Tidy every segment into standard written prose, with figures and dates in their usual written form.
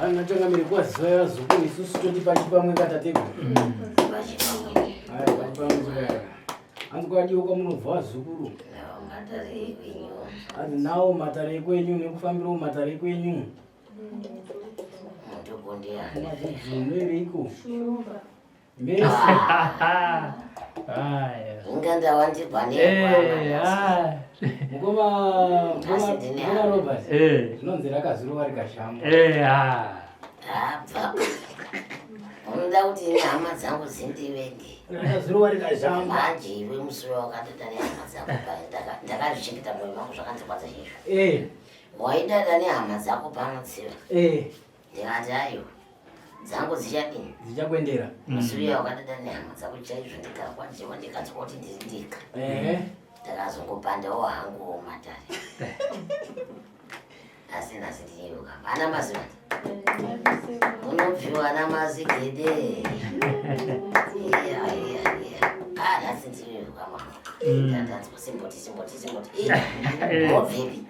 Ana changamire kwaziva vazukuru isusu toti pachipamwe katateguru. Pachipamwe. Hai pachipamwe chikaya. Hanzi kwadiwa kwamunobva vazukuru. Matare ekwenyu. Hanzi nawo matare ekwenyu nekufambirawo matare ekwenyu. Mutobondea. Munoireiko? Mese. Aya. Inga ndawandirwa Eh, nekwama. ah. Mukoma Nhasi ndine mukoma hama. Robert. Eh. Zvinonzi rakazurova rikashama. Eh, ah. Abva. Unoda kuti ini hama dzangu dzindivenge. Rakazurova rikashama. Manje iwe musi wakadada nehama dzako paya ndakazvichengeta mwoyo mangu zvakandikwadza chaizvo. Eh, Waidada nehama dzako pano tsiva. eh, Ndikati aiwa. Dzangu dzichadini? dzichakuendera. Musi uya wakadada nehama dzako chaizvo ndikarwadziwa ndikanzwa kuti ndiri ndika. Eh. Ndakazongopandawo hangu matare. Asi nhasi ndinyoka. Ana maziva. Unobviwa namazigede. Iya, iya, iya. Ah, nhasi ndinyoka mama. Ndanzwa simboti, simboti, simboti. Eh, mobvepi?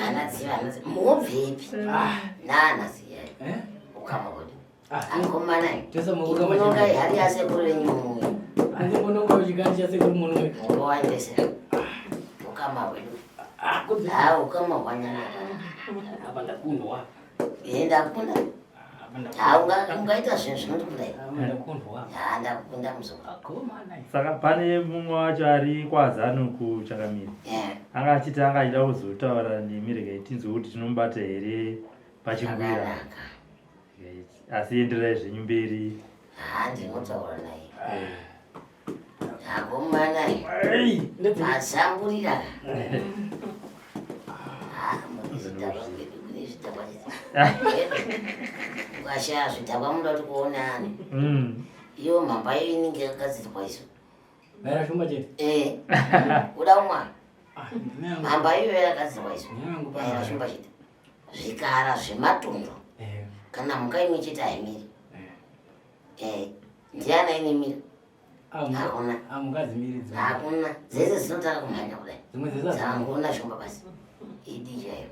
Ana dziva, ana dziva. Mobvepi? Ah. Nana siya. Eh? Ukama hwedu. Ah. Akomana. Tese mukama Unonga chete. hari yasekuru venyu mumwe. Hanzi munonga uchikandi chasekuru muno. Mungowaendesera. Ukama hwedu. Ah, kubvi. Ah, ukama hwanyanaka. Apa ndakundwa. Eh, ndakunda. Apa ndakundwa. Ah, ungaita zvinhu zvinondikunda iwe. Apa ndakundwa. Ah, ndakunda muzukuru. Akomana. Saka pane mumwe wacho ari kwaZanu kuChakamire. Eh, Anga achiti anga achida kuzotaura nemi regai tinzwe kuti tinomubata here pachingwira. zvakanaka. Asi enderai zvenyu mberi. Ah, ndinotaura naye. Eh. Akomana. Ei, ndedze. Masamburira. Ah, mune zvidhakwa kwedu kune zvidhakwa chete. Ukashaya zvidhakwa munoda kuti kuona ani. Iyo mhamba iyo inenge yakagadzirwa isu. Vaira shumba chete. Eh. Uda kumwa? Ah, ndine yangu. Mhamba iyo yakagadzirwa isu. Ndine yangu Vaira pana. shumba chete. Zvikara zvematundu. Eh. Kana mhuka imwe chete haimiri. Eh. Eh, ndiani ainemira? Ah, Hakuna. Ah, mukadzi dzimwe. Hakuna. Dzese dzinotanga kumhanya kudai. Dzimwe dzese. Dzangona shumba basi. Idi chaiyo.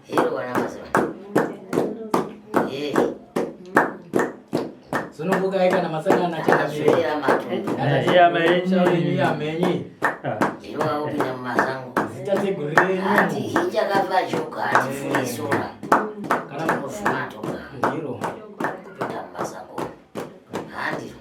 Hero wana mazuva. Eh, Zvinongokai kana masangana nachangamire. akazvera matundu. Eh, iyama yenyu. Iyama yenyu. Ah. Iwo akupinda mumasango. Zita teguru renyu. Ati hichakafa choka ati sora. Kana Kufuma toka ndiro. kupinda mumasango. Handiro.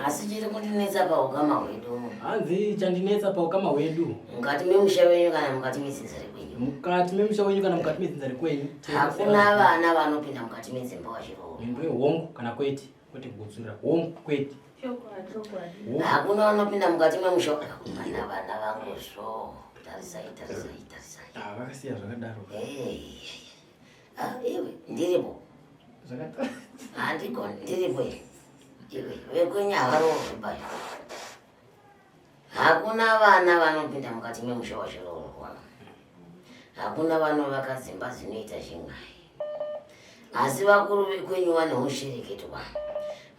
Asi chiri kundinetsa paukama hwedu. Hanzi chandinetsa paukama hwedu. Mukati memusha wenyu kana mukati medzinza rekwenyu. Mukati memusha wenyu kana mukati medzinza rekwenyu. Hakuna vana vanopinda mukati medzimba vachiroora. Mhinduro hongu kana kwete. Kwete kugutsurira. Hongu kwete. Hongu. Hakuna vanopinda mukati memusha. Vana vana vangu so. Tarisai, tarisai, tarisai. Ah, vakasiya zvakadaro. Hey. Ah, iwe ndiripo. Zvakadaro. Handigoni ndiripo. Iwe vekwenyu havaroorwi bayo. Hakuna vana vanopinda mukati memusha vachiroorwa. Hakuna vanovaka dzimba dzinoita chimwai. Asi vakuru vekwenyu vane ushereketwa.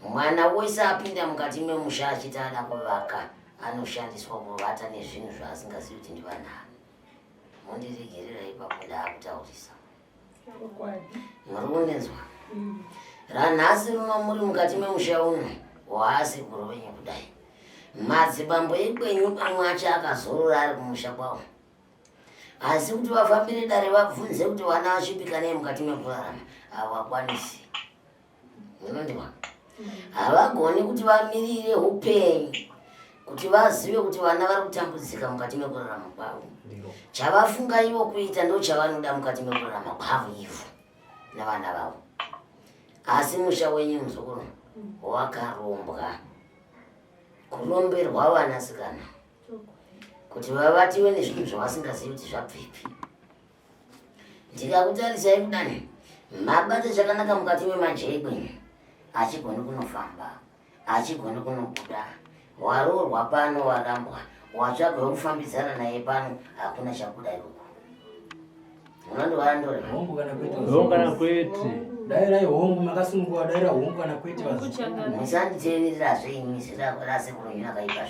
Mwana wese apinda mukati memusha achiti ada kuvaka anoshandiswa kuvata nezvinhu zvaasingazivi kuti ndivanani. Mundiregerera ipapo ndaakutaurisa. Muri kundinzwa? Ranhasi runo muri mukati memusha uno waasekuru venyu kudai. Madzibambo ekwenyu amwe acho akazorora ari kumusha kwawo. Asi kuti vafambire dare vabvunze kuti vana vachipika nei mukati mekurarama havakwanisi. Munondiwa? Havagoni kuti vamirire upenyu kuti vazive kuti vana vari kutambudzika mukati mekurarama kwavo. Ndiro. Chavafunga ivo kuita ndo chavanoda mukati mekurarama kwavo ivo navana vavo. Asi musha wenyu muzukuru wakarombwa. Kuromberwa vanasikana kuti vavatiwe nezvinhu zvavasingazivi kuti zvabvepi. Ndikakutarisai kudani, mabata chakanaka mukati memajeri kwenyu, achigoni kunofamba, achigoni kunobuda. Waroorwa pano warambwa, watsvaga wekufambidzana naye pano, hakuna chabuda ikoko. Unondivara ndoreva. Hongu kana kwete. Hongu kana kwete. Dairai hongu makasununguka daira hongu kana kwete vazukuru. Musanditevererazve imi zita rasekuru renyu rakaipa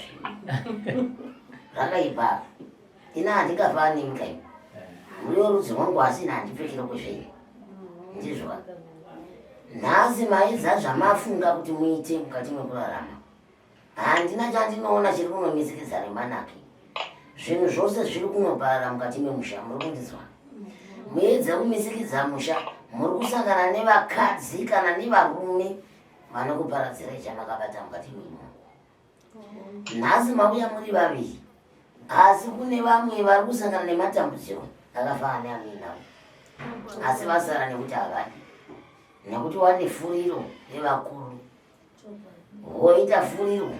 zvenyu. Rakaipa. Ina handingafani nemi kai. Muri werudzi rwangu asi ini handipfeki rokwe zvenyu. Ndizvo. Nhasi maidza zvamafunga kuti muite mukati mekurarama. Handina chandinoona chiri kunomisikidza remanaki. Zvinhu zvose zviri kunoparara mukati memusha. Muri kundinzwa? Muedza kumisikidza musha, muri kusangana nevakadzi kana nevarume vanokuparadzirai chamakabata mukati memomo. Nhasi mauya muri vaviri, asi kune vamwe vari kusangana nematambudziko akafanana neamuinawo, asi vasara nekuti havadi, nekuti wane furiro yevakuru, voita furiro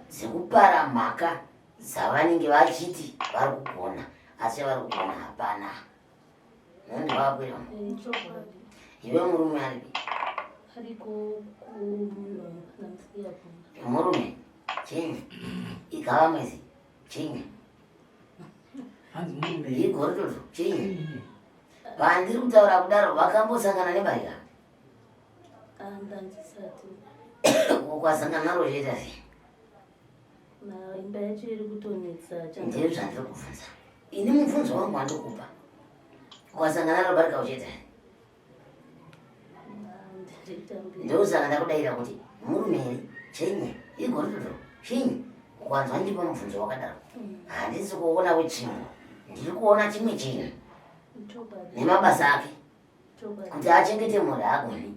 dzekupara mhaka dzavanenge vachiti vari kugona, asi vari kugona hapana. Nondivakwira iwe murume aripi? Murume chinyi igava mwedzi chinyi igore toto chinyi pandiri kutaura kudaro vakambosangana nebarika ukwasangana naro zvoita sei? Imba yacho iri kutonetsa. Ndizvo zvandiri kubvunza ini mubvunzo wangu wandikupa ukasangana naro barika uchiita ndosaka ndakudaira kuti murume here chinyi igoritoto chinyi ukanzwa ndipa mubvunzo wakadaro mm. handisi kuona wechimwe ndiri kuona chimwe chinhu nemabasa ake kuti achengete mhuri haagoni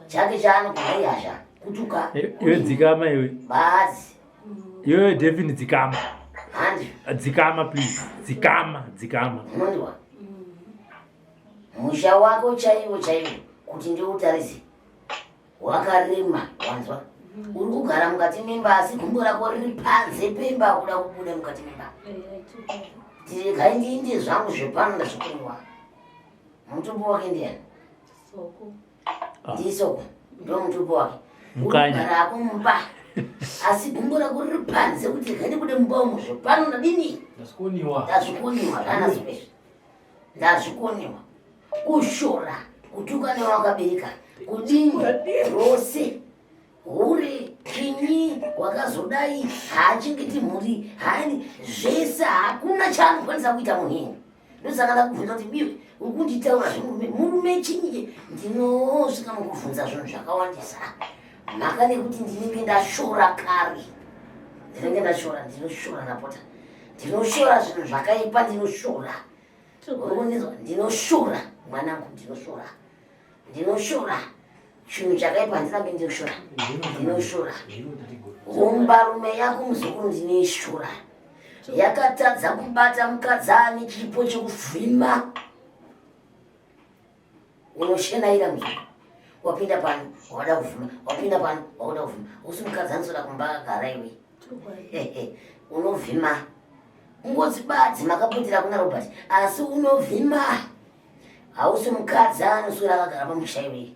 chake chaanogona ihasha kutuka iwe dzikama iwe badzi iwe devin dzikama handi dzikama please dzikama dzikama unondiwa musha wako chaiwo chaiwo kuti ndiutarise wakarema wanzwa uri kugara mukati memba asi gumbo rako riri panze pemba kuda kubuda mukati memba tiregai ndiinde zvangu zvepano ndazvikoniwa mutupo wake ndiyani ah. ndisoko ndo mutupo wake Mukanya. Urikugara hako mumba asi gumbo rako riri panze kuti regai ndibude mumba umu zvepano ndadini Ndazvikoniwa. ndazvikoniwa zvanazo izvi ndazvikoniwa kushora kutuka newakabereka kudini rose hure kinyi wakazodai haachengeti mhuri haani zvese hakuna chaanokwanisa kuita munhu ini ndosaka ndakubvunza kuti biwe uri kunditaura zvemurume murume chinyi ndinosvika mukubvunza zvinhu zvakawandisa mhaka nekuti ndinenge ndashora kare ndinenge ndashora ndinoshora ndapota ndinoshora zvinhu zvakaipa ndinoshora uri kundinzwa ndinoshora mwanangu ndinoshora ndinoshora chinhu chakaipa handirambe ndinoshora ndinoshora hombarume yako muzukuru ndinoishora yakatadza kubata mukadzi ane chipo chekuvhima unoshenaira muzukuru wapinda pano wada kuvhima wapinda pano wakuda kuvhima usi mukadzi anosoda kumba akagara iwe unovhima ungozi badzi makaputira kuna robert asi unovhima hausi mukadzi anoswera akagara pamusha iwe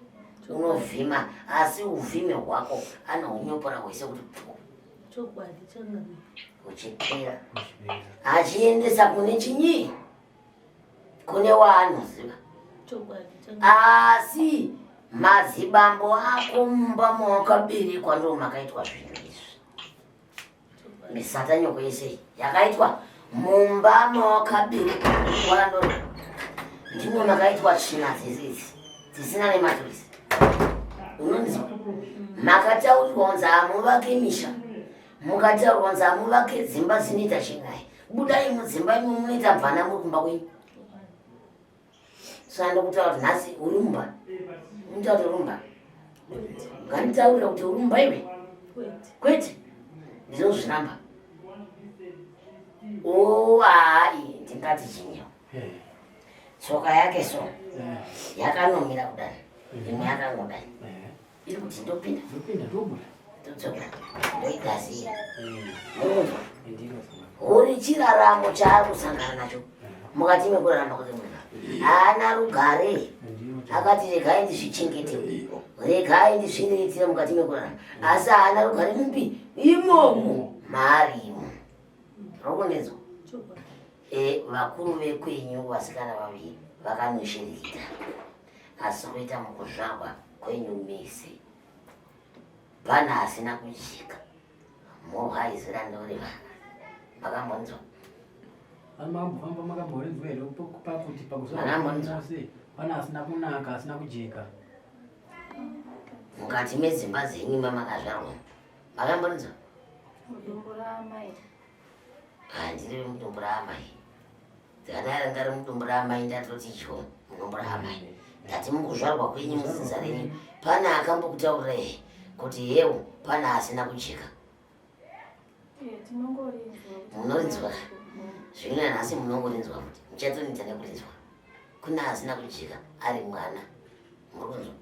unovhima asi uvhime hwako anohunyopora hwese kuti pfu uchipera achiendesa kune chinyi kune waanoziva asi madzibambo ako mumba mawakaberekwa ndo makaitwa zvinhu izvi misatanyoko yese yakaitwa mumba mawakaberekwa wandoro ndimo makaitwa tsvina dzese idzi dzisina nematurisi unonzwa makataurirwa kunzi hamuvake misha mukataurirwa kunzi hamuvake dzimba dzinoita chinai budai mudzimba imo munoita mvana muri kumba kwenyu saka ndokutaura kuti nhasi uri mumba unotaura kuti uri mumba nganditaurira kuti uri mumba iwe kwete ndinozviramba oai ndingati chinyo tsoka yake so yakanomira kudai imwe yakangodai iri kuti ndopinda ndodzoka ndoigazira munzwa uri chiraramo chaari kusangana nacho mukati mekurarama kwake munhu haana rugare akati regai ndizvichengete regai ndizviriritire mukati mekurarama asi haana rugare mupi imomo maari imo rokunenzwa e, vakuru vekwenyu vasikana vaviri vakanoshirikita asi kuita mukuzvarwa kwenyu mese pana asina kujika moha izwi randoreva makambonzwa Vanhu makambofamba makamborinzwa here pakuti Makambonzwa. pakusaose pane asina kunaka asina kujeka. Mukati medzimba dzenyu mamakazvarwa makamborinzwa? Mudumbu raamai. Handiri mudumbu raamai. Dzakadai ranga riri mudumbu raamai ndatoti dyo mudumbu raamai. Ndati mukuzvarwa kwenyu mudzinza renyu pane akambokutaurira here kuti hewo pane asina kujeka? Eh, tinongorinzwa. kuti- Munorinzwa? Zvino nhasi munongorinzwa futi. Muchatonidza nekurinzwa. Kune asina kujeka ari mwana. Muri kunzwa?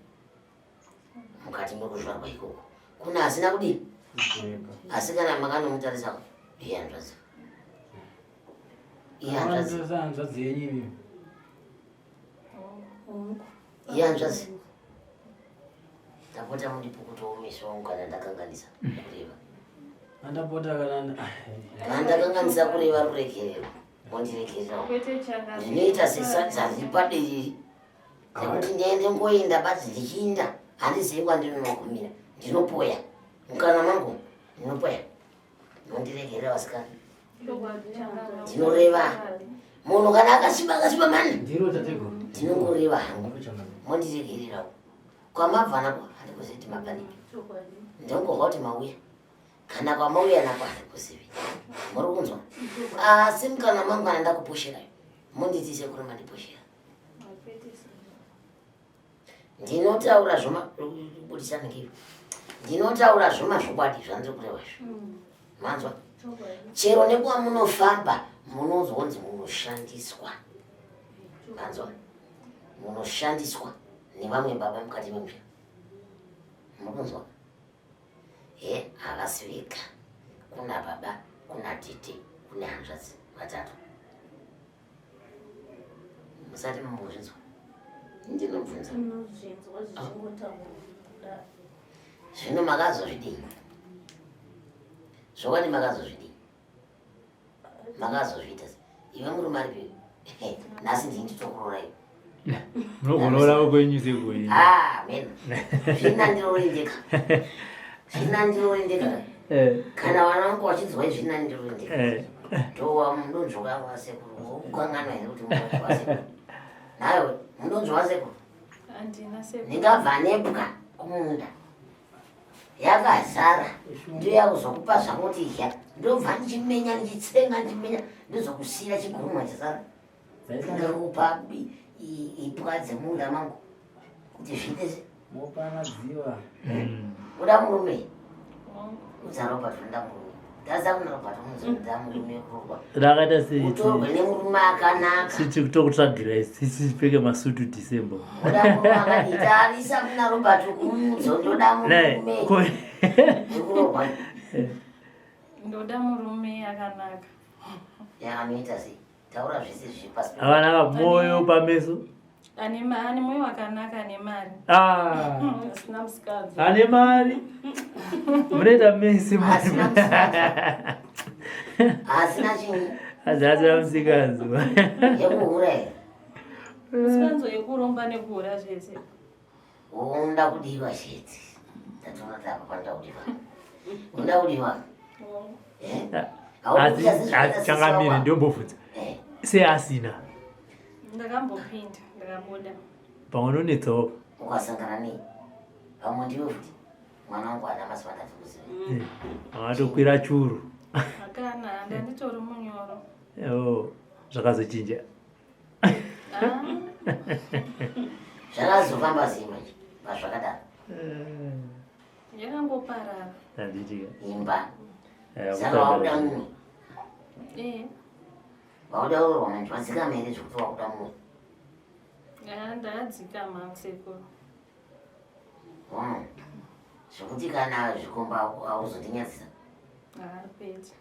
Mukati mekuzvarwa ikoko. Kune asina kudii? Kujeka. Asi kana makanomutarisa iye hanzvadzi. Iye hanzvadzi. Hanzvadzi hanzvadzi yenyu imi. Hongu. Iye hanzvadzi. Ndapota mundipukutewo meso wangu kana ndakanganisa kureva. Andapota kana Kana ndakanganisa kureva ruregerero. Mondiregererawo. Kwete changa. Ndinoita sesadza riri paderere. Nekuti ndiende ngoenda badzi ndichiinda handizivi kwandinonogumira. Ndinopoya. Mukana mangu ndinopoya. Mondiregerera vasikana. Ndinoreva. Munhu kana akasviba akasviba mani. ndiro tateguru. Ndinongoreva hangu. Ndiro changamire. Mondiregererawo. Kwamabva nako handikuzivi kuti mabva nepi. Chokwadi. Ndinongohwa kuti mauya. Kana kwamauya nako handikuzivi. Muri kunzwa? Asi mukana mangu kana ndakuposherayo. Monditi sekuru mandiposhera. Kwete sekuru. Ndinotaura zvoma budisa ngeyo. Ndinotaura zvoma zvokwadi zvandiri kureva izvo. Manzwa? Chokwadi. Chero nekwamunofamba munozonzi munoshandiswa. Manzwa? Munoshandiswa nevamwe baba mukati memusha. Mukunzwa? He, havasi vega. Kuna baba, kuna tete, kuna hanzvadzi vatatu. Musati mambozvinzwa. Ndinobvunza. Tinozvinzwa zvichingotaurwa kudaro. Zvino makazozvidii? Zvokwadi makazozvidii? Makazozviita sei? Iwe murume ari pe. Nhasi ndini nditokuroora iwe. Munogonorawo kwenyu sekwenyu. Ah, mena. Zvina ndirorendeka. Zvina ndirorendeka. Kana vana vangu vachinzwa izvi zvina ndirorendeka. Ndowa mudonzvo wasekuru. Ukanganwa here kuti mudonzvo wasekuru? Nawe mudonzvo wasekuru. Handina sekuru. Ndingabva nepwa kumunda. Yakazara. Ndoya kuzokupa zvangu idya. Ndobva ndichimenya ndichitsenga ndichimenya ndozokusiyira chigurumwa chasara. Ndingakupa ipwa dzemunda mangu kuti zviite se. Mopana dziva. Uda murume. Hongu. Udza Robert unoda murume. Tarisa kuna Robert unozoda murume kurwa. Rakaita sei? Utorwe nemurume akanaka. Siti kutokutsvagira sisi pfeke masutu December. Uda murume akadii? Tarisa kuna Robert kumuudza ndoda Naye, murume. Wekuroorwa. Ndoda murume akanaka. Yakanoita sei? Taura zvese zviri pasi. Akanaka moyo pameso. Ane ane moyo wakanaka ane mari. Ah. Asina musikadzi. Ane mari. Munoita mese mari. Asina musikanzwa. Asina chinyi. Asi asina musikanzwa. Yekuhura here? Musikanzwa yekuromba nekuhura zvese. Unoda kudiwa chete. Ndatoona kuti apa panoda kudiwa. Unoda kudiwa. Hongu. Eh? Asi asi changamire ndombobvunza. Eh. Sei asina? Ndakambopinda ndakabuda. Pamwe unonetsawo. Ukasangana nei? Pamwe ndiwe futi. Mwana wangu ana mazuva ndatokuziva. Akatokwira churu. Akana ndanditori munyoro. Oh, zvakazochinja. Ah, Zvakazofamba sei manje? Pazvakadaro. Yakangoparara. Handitika. Imba. Eh, Saka wakuda mumwe. Eh. Wakuda kuroorwa manje wadzikama here zvekuti wakuda mumwe? Ah, ndadzikama sekuru. Mm. Zvekuti kana zvikomba hauzondinyadzisa. Ah, kwete.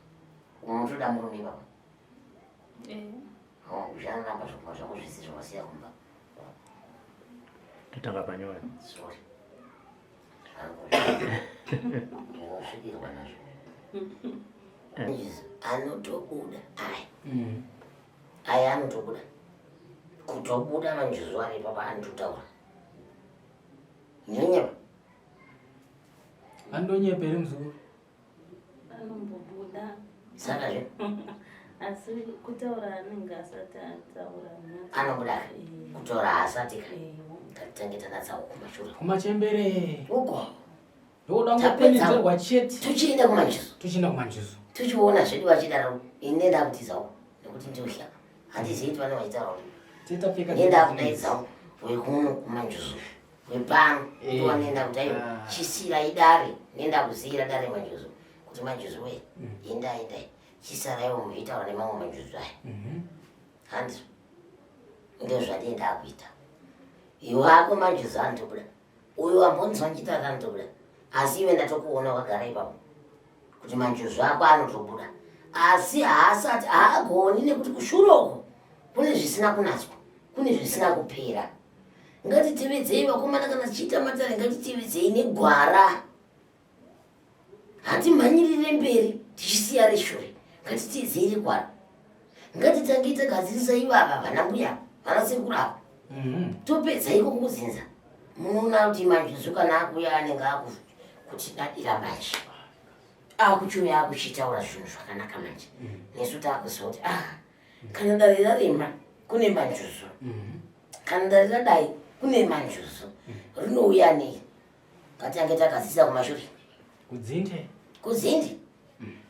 Unotoda murume baba. Eh. Oh, ucharamba zvikomba zvako zvese zvawasiya kumba. Totanga panyowani. Sorry. Ndinosvikirwa nazvo. Anotobuda aya. Aya anotobuda. Kutobuda manjuzu ari papa anototaura. Ndinonyepa. Andonyepa here muzukuru? Anombobuda. Saka zve. Asi kutaura anenge asati ataura. Anobuda kutaura haasati ka. Ngatitange tanatsa uku kumashure. Kumachembere. Uko. Ndoda kungopindidzirwa chete. Tuchienda kumanjuzu. Tuchienda kumanjuzu. Tuchiona zvedu vachidaro. Ini ndakutizawo nekuti ndiohla. Handizivi kuti vanenge vachitaura kuti. Titapfeka. Ini ndakudaidzawo wekuno kumanjuzu. Wepano. Ndowanenda kuti aiwa chisirai dare. Nenda kusiira dare manjuzu. Kuti manjuzu we. Endai endai. Chisaraiwo muchitaura nemamwe manjuzu aya. Handizvo. Ndozvandii ndakuita. Iwe ako manjuzu anotobuda. Uyo wambonzwa ndichitaura anotobuda. Asi iwe ndatokuona wakagara ipapo. Kuti manjuzu ako anotobuda. Asi haasati haagoni nekuti kushure uko kune zvisina kunatswa, kune zvisina kupera. Ngatitevedzei vakomana kana tichiita matare ngatitevedzei negwara. Hatimhanyirire mberi tichisiya reshure. Ngatitevedzei regwara. Ngatitangei tagadzirisa ivava vana mbuya vana sekuru ava. Topedza iko kuzinza. Munoona kuti manjuzu kana akuuya anenge akutidadira manje. Akuchiuya akuchitaura zvinhu zvakanaka manje. Nesu takuziva kuti kana dare rarema kune manjuzu. Kana dare radai kune manjuzu. Rinouya nei? Ngatange tagadzirisa kumashure. Kudzinde. Kudzinde.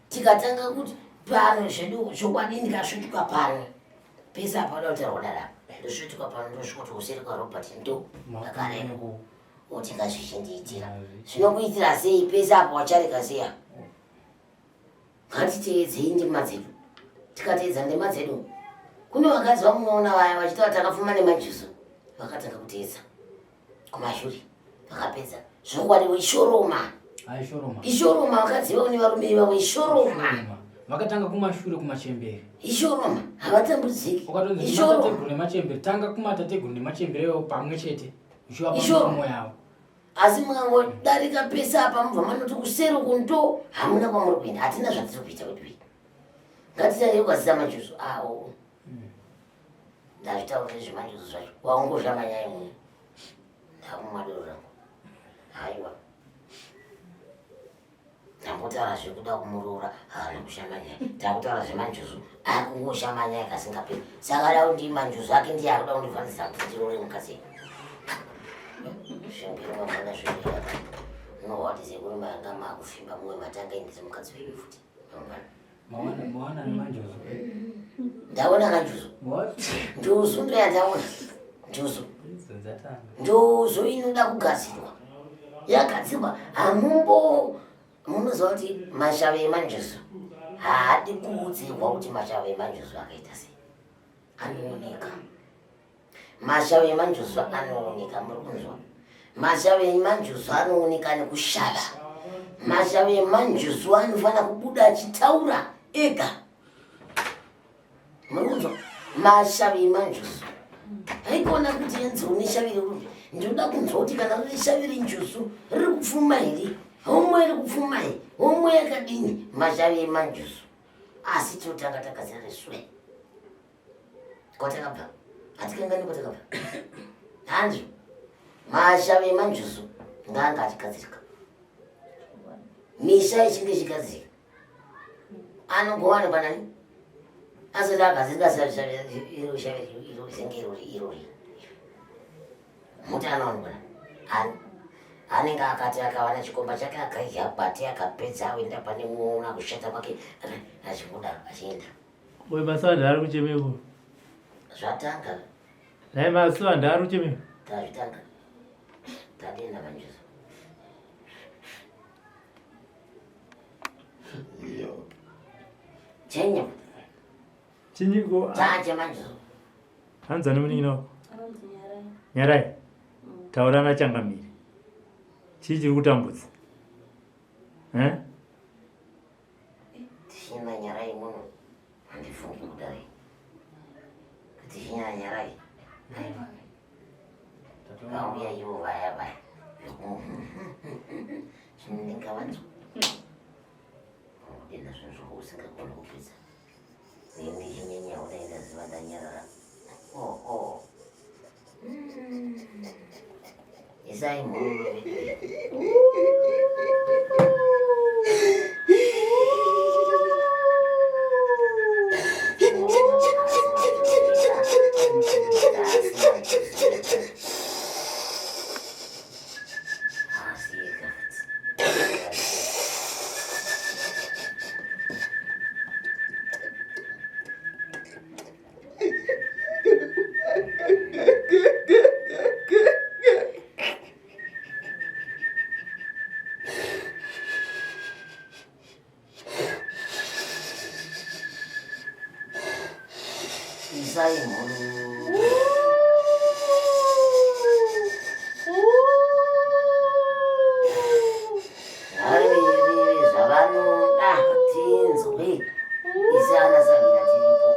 Tikatanga kuti pano zvedu chokwadi ndikasvituka pano. Pese apa pada kutaura kudara. Ndosvituka pano ndosvika kuti kuseri kwaRobert ndo ndakareba. Oti ngazvichindiitira. Zvinokuitira sei pese apa wachareka sei apa? Ngatiteedzei ndima dzedu. Tikateedza ndima dzedu. Kune vakadzi vamunoona vaya vachitaura takafuma nemajuso. Vakatanga kuteedza kumashure. Vakapedza. Zvokwadi ishoroma. Ishoroma. Ishoroma vakadzi vavo nevarume ivavo ishoroma. Vakatanga kumashure kumachembere. Ishoroma havatambudziki. Ukatonzi Ishoroma. kumatateguru nemachembere, tanga kumatateguru nemachembere iwawo pamwe chete. Uchivapa Ishoroma. miromo yavo. Asi mukangodarika pese apa mubva manoti kuseri uku ndo hamuna kwamuri kuenda. Hatina zvatiri kuita wedu iyi. Ngatitange kugadzirisa manjuzu awo. Ndazvitaura nezvemanjuzu zvacho. Waungozvamanyai munhu. Ndakumwa doro rangu. Haiwa. Ndambotaura zvekuda kumuroora haana kushamanyaya. Ndakutaura zvemanjuzu akungoshamanyaya kasingaperi. Saka da kuti manjuzu ake ndiye akuda kundivhanzisa kuti ndiroore mukadzi. Zvingiro mangwana zvinoita. Unohwa kuti sekuru manga makufimba mumwe matanga endese mukadzi wenyu futi. Mangwana. Mawana, mawana nemanjuzu. Ndaona kanjuzu. What? Njuzu ndo yandaona. Njuzu. Idzo dzatanga. Njuzu inoda kugadzirwa. Yagadzirwa hamumbo munoziva kuti mashavi emanjuzu haadi kuudzirwa kuti mashavi emanjuzu akaita sei. Anooneka. Mashavi emanjuzu anooneka, muri kunzwa? Mashavi emanjuzu anooneka nekushava. Mashavi emanjuzu anofanira kubuda achitaura ega. Muri kunzwa? Mashavi emanjuzu. Haikona kuti yanzi une shavi rerupi. Ndinoda kunzwa kuti kana riri shavi renjuzu riri kupfuma here? Homwe iri kupfuma here? Homwe yakadini? Mashavi emanjuzu. Asi tinotanga tagadzira resure. Kwatakabva. Hatikangani kwatakabva. Hanzvo. Mashavi emanjuzu ngaanga achigadzirika. Misha ichinge ichigadzirika. Anogowana panani? Asati agadzirika shavi shavi iro zenge irori irori. Muti anowanikwa nani? Anenge akati akawana chikomba chake akaidya bati akapedza aenda pane muona kushata kwake achingodaro achienda. Oye masanda ari kuchemeko. Zvatanga. Nhai masanda ari kuchemeko. Tazvitanga. Tadenda manjuzu. Chenya. Chinyiko. Chache manjuzu. Hanzi ani munin'ina wako? Anonzi Nyarai. Nyarai. Taura nachangamire. Chii chiri kutambudza? Tichina Nyarai muno. Handifungi kudai. Tichina Nyarai. Aiwa. Vauya ivo vaya vaya. Ndingavanzwa. Ndina zvinhu zvausingagoni kupedza. Ndichinyanya kudai ndaziva ndanyarara. Oh, oh. Isai mhururu vedu. Rovai mhuru. Vareve zvavanoda tinzwe. Isi ana Savira tiripo.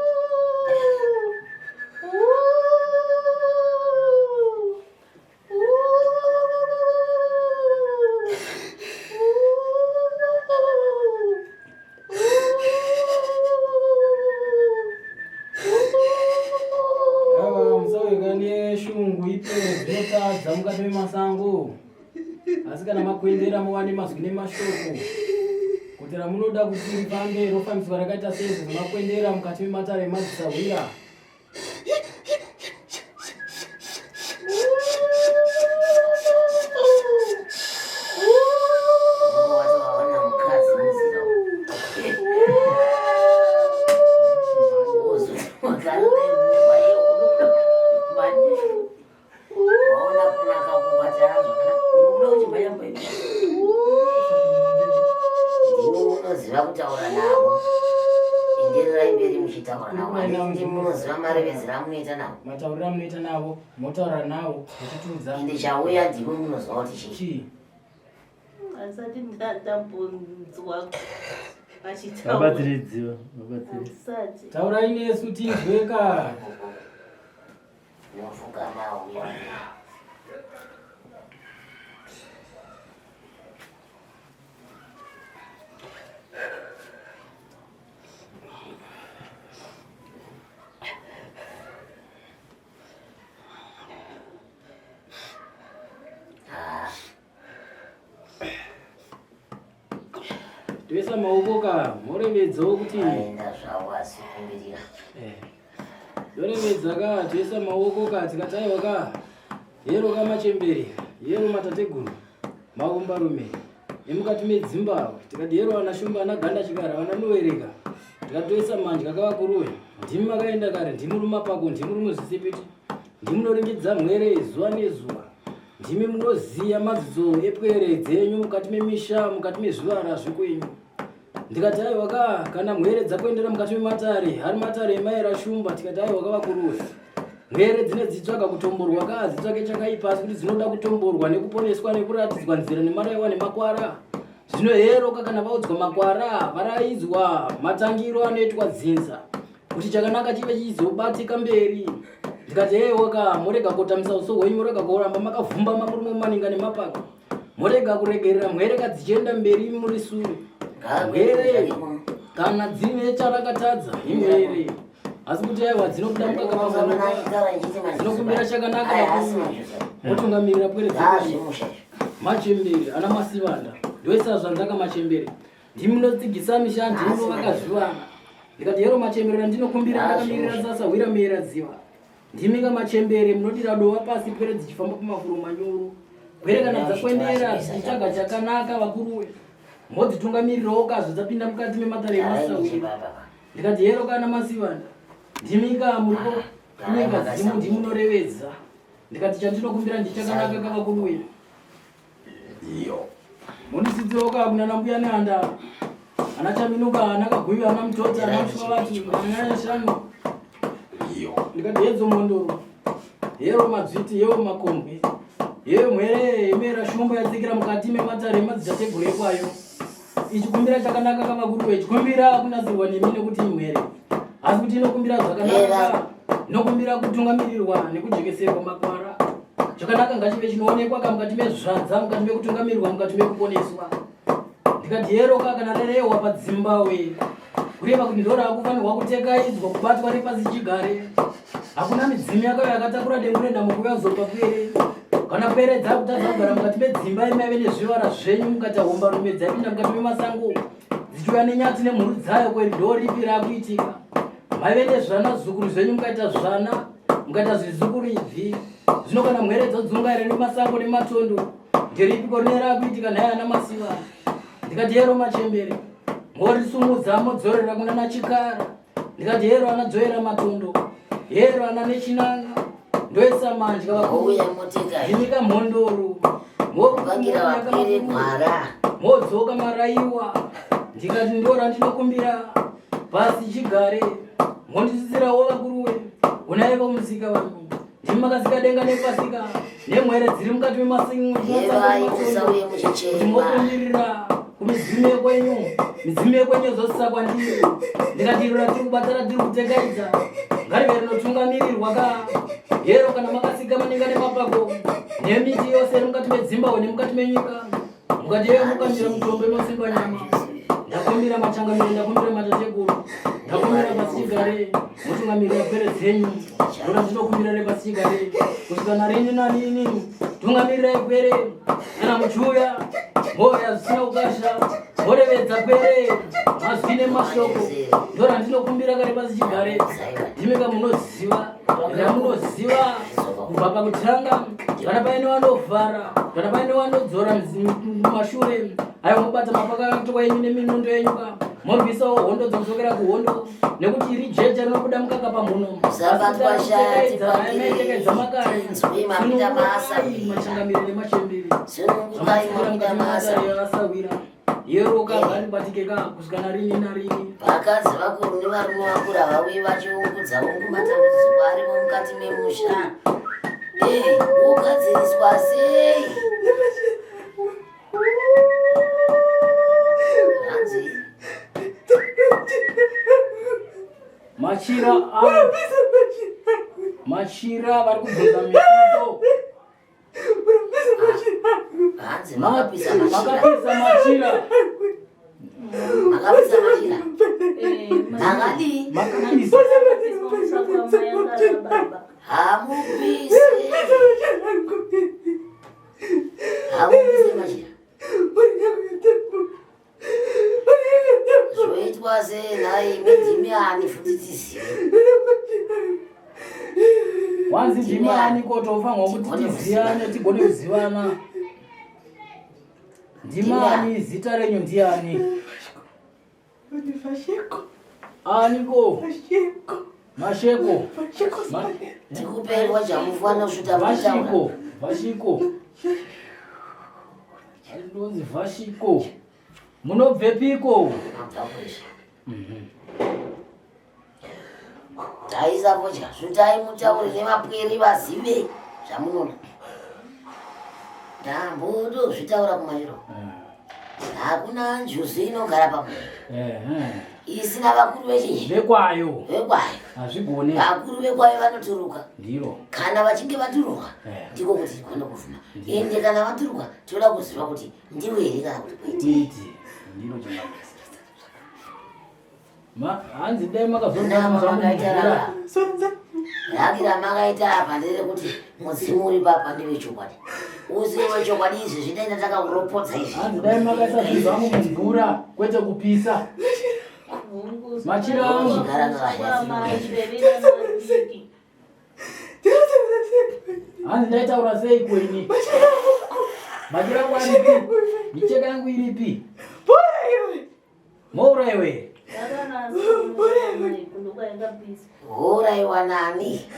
Musaweka neshungu ipere dzinotadza mukati memasango asi kana makuendera muwane mazwi nemashoko kuti ramunoda kuti rifambe rofambiswa rakaita seizvo zvemakuendera mukati mematare emadzisahwira. Ndimi munoziva kutaura navo, endererai mberi muchitaura navo. Handiti ndimi munoziva marevezero amunoita navo? Matauriro amunoita navo, motaura navo muchitiudza. Ende chauya ndimi munoziva kuti chii. Chii? Asati ndambonzwa achitaura. Vabatsire dziva, vabatsire. Handisati. Taurai nesu tinzweka. Mufugama uya. Toisa maoko ka morevedzawo kuti aenda zvavo asi kumbirira. Torevedza ka toisa maoko ka tikati aiwa ka yero ka machembere yero matateguru makumbarume emukati medzimbahwe tikati yero ana shumba ana ganda chikara vana novereka tikatoisa mandya kavakuruwe ndimi makaenda kare ndimi muri mapako ndimi muri muzvisipiti ndimi munoringidza mhwere zuva nezuva ndimi munoziya madzidzo epwere dzenyu mukati memisha mukati mezvivara zvekwenyu ndikati aiwa ka kana mhwere dzakuendera mukati mematare ari matare emaera shumba tikati aiwa ka vakuruwe mhwere dzine dzitsvaga kutomborwa ka dzitsvake chakaipa asi kuti dzinoda kutomborwa nekuponeswa nekuratidzwa nzira nemaraiwa nemakwara zvino heroka kana vaudzwa makwara varaidzwa matangiro anoitwa dzinza kuti chakanaka chive chichizobatika mberi ndikati hewoka morega kotamisa uso hwenyu morega kuramba makavhumbama muri mumaninga nemapako morega kuregerera mhwereka dzichienda mberi muri sure mhwere kana dzine charakatadza imhwere asi kuti aiwa dzinobuda mukaka pamuromo dzinokumbira chakanaka vakuru motungamirira pwere dzedu machembere ana masivanda ndoisa zvanzaka machembere ndimi munotsigisa misha ndimi munovaka zvivana ndikati hero machembere randinokumbira ndakamirira sasa hwira mera dziva ndimi ka machembere munodira dova pasi pwere dzichifamba pamafuro manyoro pwere kana dzakwendera dzichitsvaga chakanaka vakuruwe modzitungamirirawo kazvo dzapinda mukati mematare emasawira ndikati hero kana masivanda ndimika muriko kunyika dzimu ndimunorevedza ndikati chandinokumbira ndichakanaka kavakuruwe iyo mondisidziwo ka kuna mbuya nehanda ana chaminuka ana kaguyu ana mutota ana musvavati ana nyashanu iyo ndikati hedzo mhondoro hero madzviti yewo makombwe yeyo mhere yemera shumba yatsikira mukati mematare emadzitateguru ekwayo ichikumbira chakanaka kavakuruwe ichikumbira kunasirwa nemi nekuti imhere asi kuti inokumbira zvakanaka inokumbira kutungamirirwa nekujekeserwa makwara chakanaka ngachive chinoonekwa ka mukati mezvanza mukati mekutungamirirwa mukati mekuponeswa ndikati heroka kana rerehwa padzimbahwe kureva kuti ndo raakufanirwa kutekaidzwa kubatwa nepasi chigare hakuna midzimu yakauya yakatakura dengu rendamo kuuya kuzopa pwere kana pwere dzakutadza kugara mukati medzimba imaive nezvivara zvenyu mukati hombarume dzaipinda mukati memasango dzichiuya nenyati nemhuru dzayo kweri ndo ripi raakuitika maive nezvana zukuru zvenyu mukaita zvana mukaita zvizukuru ibvi zvino kana mhwere dzodzungaira nemasango nematondo nderipiko rine raakuitika nhai ana masiva ndikati hero machembere morisumudza modzorera kuna nachikara ndikati hero ana dzoera matondo hero ana nechinanga ndoisa mandya vakuru Mouya moteka ndimika mhondoro kuvangira vapere gwara modzoka maraiwa ndikati ndo randinokumbira pasi chigare mondisisirawo vakuruwe Unaivo musika wangu ndimi makasika denga nepasika nemwere dziri mukati Yevai musauye memasinguti muchichema. mokumirira kumidzimu yekwenyu, midzimu yekwenyu yozosisa kwandiri. Ndikati ratiri kubata ratiri kutekaidza ngarive rinotungamirirwa ka hero. Kana makasika maninga nemapako nemiti yose iri mukati medzimbahwe nemukati menyika, mukati yeyo mukamira mutombo inosimba nyama. Ndakumbira machangamire, ndakumbira matateguru, ndakumbira pasichigare mutungamirira pwere dzenyu. Ndoda ndinokumbira repasichigare kusvika narini narini, tungamirirai pwere. Kana muchiuya moya zvisina kukasha, morevedza pwere mazwi nemashoko. Ndora ndinokumbira kare pasichigare, ndimika munoziva ramunoziva kubva pakutanga. Kana paine vanovhara, kana paine vanodzora mumashure, aiwa, mobata mapakatwa enyu neminondo yenyu ka, morwisawo hondo dzokudzokera kuhondo, nekuti iri jecha rinobuda mukaka pamhuno. Musabatwa shati. Maitekaidza makare. Tinzwe mapinda maasawira. Machangamire nemachembere. Sunungukai mapinda maasawira. Asawira yeroka ngaribatike ka kusvika narini narini. Vakadzi vakuru nevarume vakuru havauyi vachiungudza ungu matambudziko arimo mukati memusha. Ee, wogadziriswa sei? Hanzi Machira avo, machira vari kubvunza misuto. Hanzi makapisa machira. Makapisa machira. Makapisa machira makadii? Makapisa. Hamupise, hamupise machira. Zvoitwa sei nhai? Ndimi ani futi tizive? Wanzi ndimi ani ko? Tofanirwa kuti tiziyane, tigone kuzivana. Ndimani? Zita renyu ndiani? Aniko? Masheko. Tikuperwa chamufana kusvita mutaura. Vashiko, Vashiko, ndonzi Vashiko. Munobvepiko? Mabva kwezve taisa kudya. Svutai mutaure nemapwere vazive zvamunoda. Ndambotozvitaura kumashiro, hakuna njuzu inogara pamunhu isina vakuru vechinyi? Vekwayo. Vekwayo. Hazvigone. Vakuru vekwayo vanoturuka. Ndiro. Kana vachinge vaturuka, ndiko kuti tigone kuvhuma. Ende kana vaturuka, toda kuziva kuti ndiwe here kana kuti kwete. Titi ndiro changamire. Hanzi dai Nama makaita makazorwa. Raki ramakaita apa nderekuti mudzimu uri papa ndewechokwadi, usiri wechokwadi. Izvi zvidaita takakuropodza izvi. Hanzi dai makaisa zvinhu zvangu mumvura, kwete kupisa machira angu. Hanzi ndaitaura sei kweni? Machira angu aripi? Micheka yangu iripi? Mouraiwe. Uraiwa nani?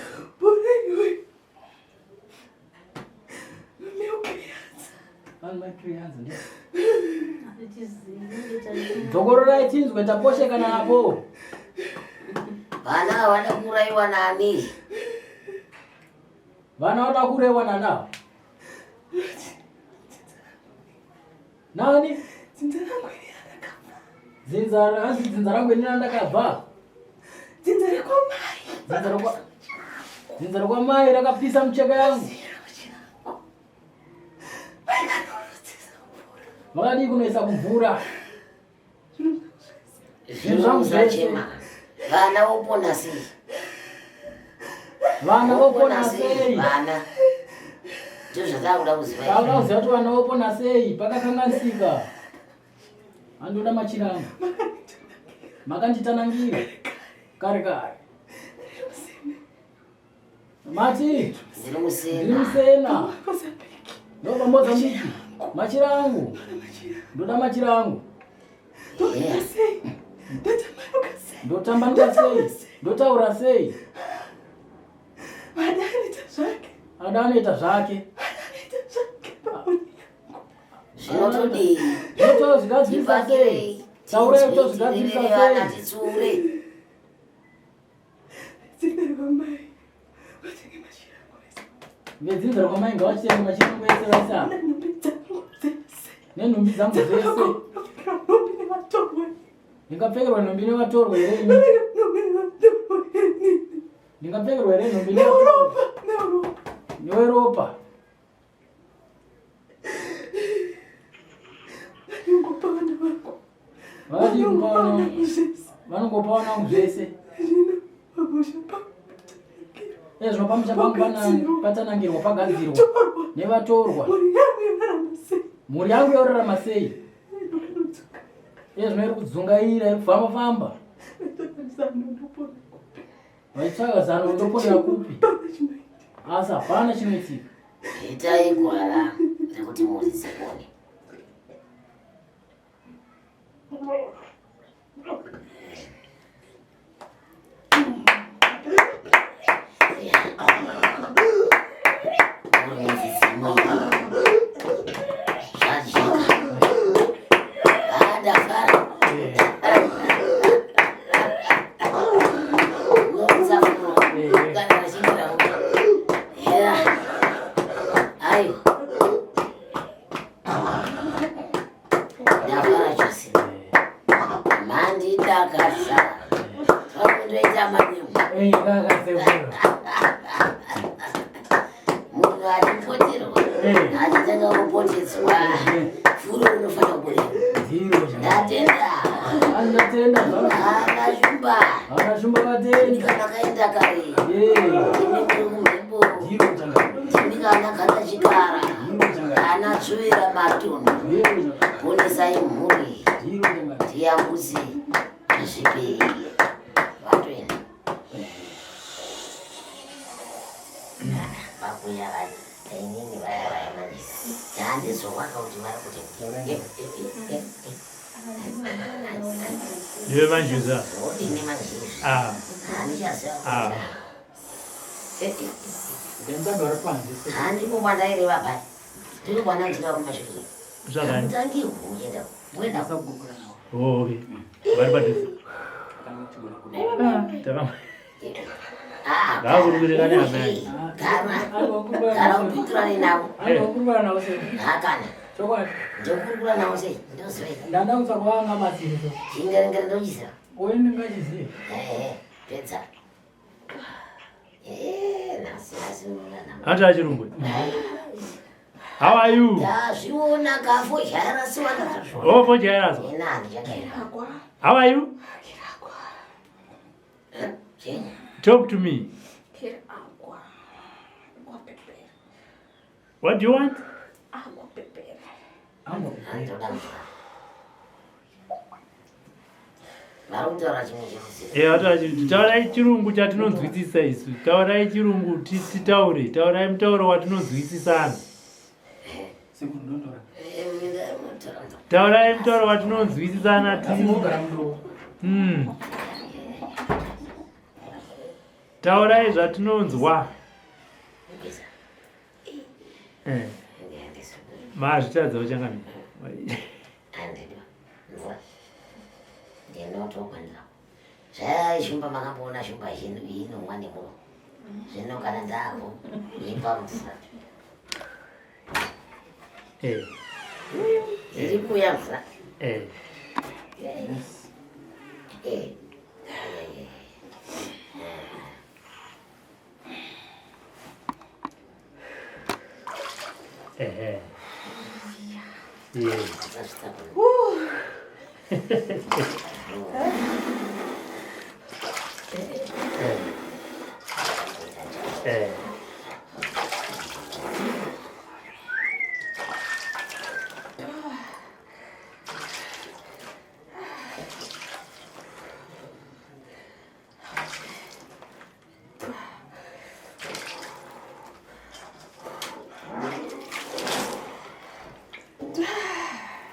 Vanhu vakriyanza ndi dzokororai tinzwe, taposheka napo. Vana havana kuuraiwa nani? Vana vada kurewa nana nani? Dzinza, hanzi dzinza rangu ini randakabva, dzinza rekwamai rakapisa mucheka yangu. Makadii kunoisa kumvura? Zvinhu zvangu zvese. Zvachema, vana vopona sei? Vana vopona sei? Vana ndozvatakuda kuziva izvi. Tauda kuziva kuti vana vopona sei. Pakakanganisika, andoda machira angu. Makanditanangira kare kare, mati Ndiri ndiri musena. Musena, ndobva Mozambiki. Machira angu, ndoda machira angu. Ndotambanuka sei? Ndotaura sei? Ada anoita zvake. Zvinotodii? Zvotozvigadzirisa sei? Tipakirei. Taurai, kutozvigadzirisa Tirere vana sei? titsure. Vedzinza rekwamai ngavachitende machira angu ese vaise apa. Nenhumbi dzangu dzese. Ndingapfekerwa nhumbi nevatorwa here ini? Ndingapfekerwa here nhumbi nevatorwa? Neweropa. Vakadii kupa vana vangu? Vanongopa vana vangu zvese. Ezvino pamusha pangu patanangirwa pagadzirwa nevatorwa. Mhuri yangu yorarama sei? Ezvino iri kudzungaira iri kufamba famba. Vachitsvaga zano ndoponera kupi? Asi hapana chinoitika. Itai gwara rekuti mhuri dzipone. Ndafara chose. Mandidakadza. Zvakundoita manyemwe. Munhu achipoterwa achitanga kupotedzwa furo rinofanira kubudirwa. Ndatenda. Ndatenda. Ana shumba. Ana shumba vatenda. Kana kaenda kare. Ndimi muri kumhepo. Ndimi kana kana chikara. Ana tsvuvira matunhu. Ponesai mhuri. Tiyambutse zvipiri. Vatoenda. Vakuya vari. Inini vaya vaya manje. Handizowaka kuti vari kuti. Ndiwe manjuza. Ini manjuza. Ah. Handichaziva. Ah. Handiko kwandaireva pai. Ndiko kwandandira kumashure. Zvakani. Tangi kuenda. Kuenda. Oh, okay. Vari padhuze. Taka. Ah. Ngakurukure kane hama yake. Gara. Gara upindurane navo. Anokurukura navo sei? Hakana. Chokwadi. Ndokurukura navo sei? Ndoziva. Ndanda kutsvaka vanga batsiri so. Chingerengere ndochiziva. Uyu ndingachiziva. Ehe, pedza. Eh, nhasi nhasi unorarama. Anotaura chirungu. How are you? Ndazviona kafo chairasiwa ndazviona. Oh, fo chairaswa. Ina handichakaira. How are you? Chenya. Talk to me. What do you want? Handoda mvura. Vari kutaura chimwe chirudziro. Eh, vataura chirungu. Taurai chirungu chatinonzwisisa isu. Taurai chirungu titaure. Taurai mutauro watinonzwisisana. Sekundondora. Eh, minda mutaura. Taurai mutauro watinonzwisisana ti. Asimogara mudoko. Taurai zvatinonzwa. Geza. Eh. Ndihandise. Mazvitadza uchangamira. Handidi. Mvura. Ndinotokwanira. Zvai shumba makamboona shumba inomwa nemuromo. Zvino kana ndako ipa mvura. Eh. Iri kuuya mvura. Eh. Eh. Eh. Yeah. Zasvitsa kuno. Eh. Eh.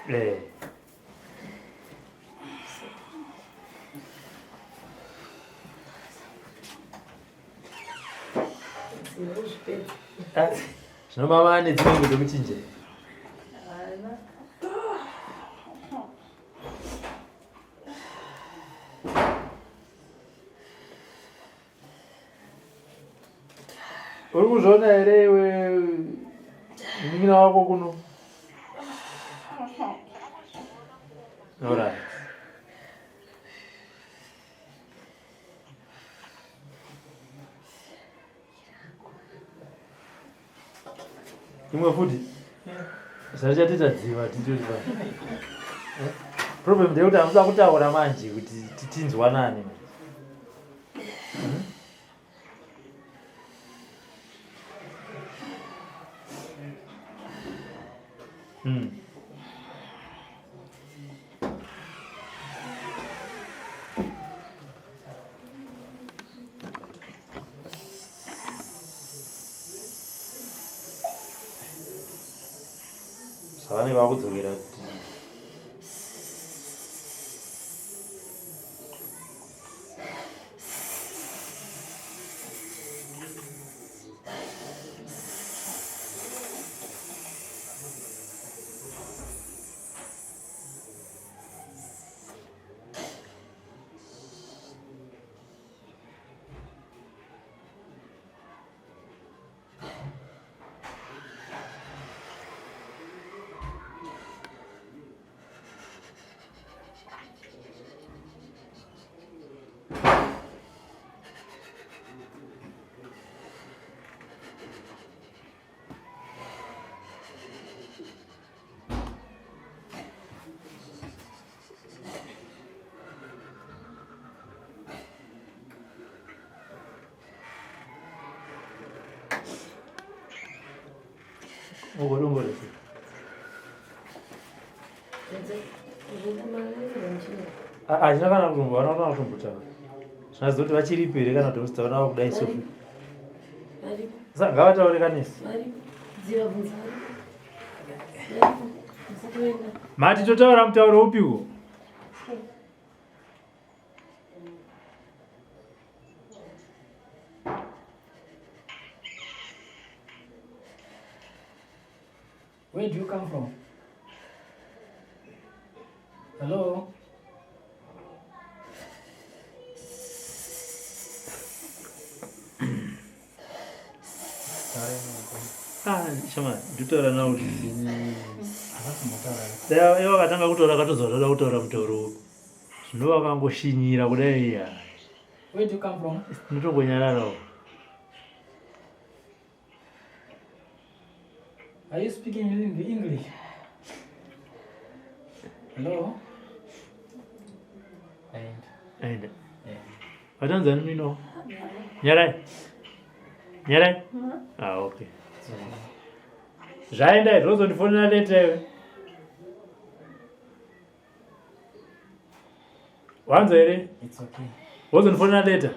Eh. Ah, Zvino mama ane dzimwe dzekuchinja. Uri kuzviona here iwe maoko kuno. Alright. Imwe futi. Zvatichatoita dziva titori pa. Eh? Problem ndeyekuti hamusa kutaura manje kuti tinzwanane. Hmm? Hmm. Zvavanenge vakudzokera kuti Ongorongore. Hazvina kana kutombo vana kana kutombotaura. Zvinazo kuti vachiripo here kana kuti vositaura kudai sofi. Saka ngavataure kanesi. Mati totaura mutauro upiwo? Where do you come from? Hello? Ah, shama, nditaura nawo kuti dai vakatanga kutaura katozwa zvada kutaura mutauro zvino vakangoshinyira kudai iya. Where do you come from? Tinotongonyararawo. Are you speaking in English? Hello? And. And. Vatanzani mino. Nyarai. Nyarai. Ah, okay. Zvaenda izvo uzondifonera later iwe. Wanzwa here? It's okay. Wozondifonera later.